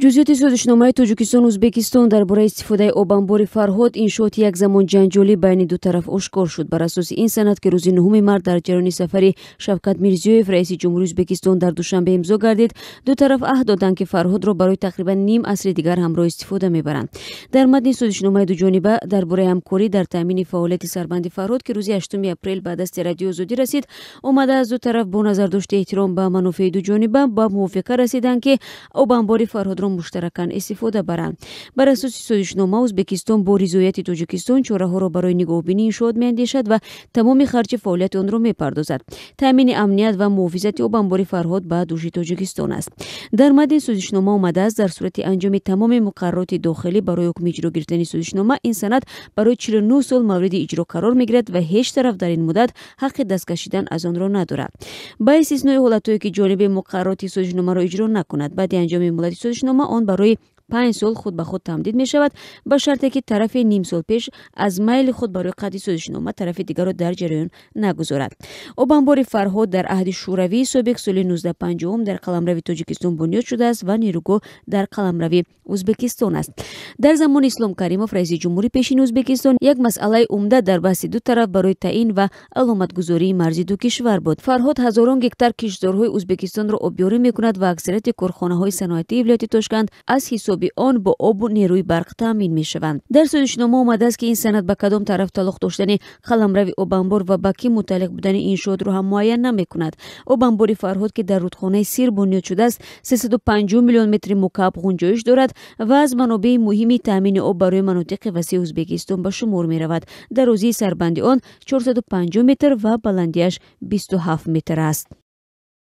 Ҷузъиёти созишномаи Тоҷикистон Ӯзбекистон дар бораи истифодаи обанбори Фарҳод, иншооти як замон ҷанҷолӣ байни ду тараф, ошкор шуд. Бар асоси ин санад, ки рӯзи 9 март дар ҷараёни сафари Шавкат Мирзиёев, раиси ҷумҳури Ӯзбекистон, дар Душанбе имзо гардид, ду тараф аҳд доданд, ки Фарҳодро барои тақрибан ним асри дигар ҳамроҳ истифода мебаранд. Дар матни созишномаи дуҷониба дар бораи ҳамкорӣ дар таъмини фаъолияти сарбанди Фарҳод, ки рӯзи 8 апрел ба дасти Радиои Озодӣ расид, омадааст: ду тараф бо назардошти эҳтиром ба манофеи дуҷониба ба мувофиқа расиданд, ки обанбори Фарҳодро муштаракан истифода баранд. Бар асоси созишнома, Ӯзбекистон бо ризояти Тоҷикистон чораҳоро барои нигоҳубинии иншоот меандешад ва тамоми харҷи фаъолияти онро мепардозад. Таъмини амният ва муҳофизати обанбори Фарҳод ба дӯши Тоҷикистон аст. Дар матни созишнома омадааст: дар сурати анҷоми тамоми муқаррароти дохилӣ барои ҳукми иҷро гирифтани созишнома, ин санад барои 49 сол мавриди иҷро қарор мегирад ва ҳеҷ тараф дар ин муддат ҳаққи даст кашидан аз онро надорад, ба истиснои ҳолатҳое, ки ҷониби муқаррароти созишномаро иҷро накунад. Баъди анҷоми муҳлати созишнома он барои 5 сол худ ба худ тамдид мешавад, ба шарте ки тарафе ним сол пеш аз майли худ барои қатъи созишнома тарафи дигарро дар ҷараён нагузорад. Обанбори Фарҳод дар аҳди Шӯравии собиқ соли 1950 дар қаламрави Тоҷикистон бунёд шудааст ва нерӯгоҳ дар қаламрави Ӯзбекистон аст. Дар замони Ислом Каримов, раиси ҷумҳури пешини Ӯзбекистон, як масъалаи умда дар баҳси ду тараф барои таъин ва аломатгузории марзи ду кишвар буд. Фарҳод ҳазорон гектар киштзорҳои Ӯзбекистонро обёрӣ мекунад ва аксарияти корхонаҳои саноатии вилояти Тошканд аз ҳисоби он бо обу нерӯи барқ таъмин мешаванд. Дар созишнома омадааст, ки ин санад ба кадом тараф тааллуқ доштани қаламрави обанбор ва ба кӣ мутааллиқ будани иншоотро ҳам муайян намекунад. Обанбори Фарҳод, ки дар рудхонаи Сир бунёд шудааст, 350 миллион метри мукааб ғунҷоиш дорад ва аз манобеи муҳими таъмини об барои манотиқи васеи Ӯзбекистон ба шумор меравад. Дарозии сарбанди он 450 метр ва баландиаш 27 метр аст.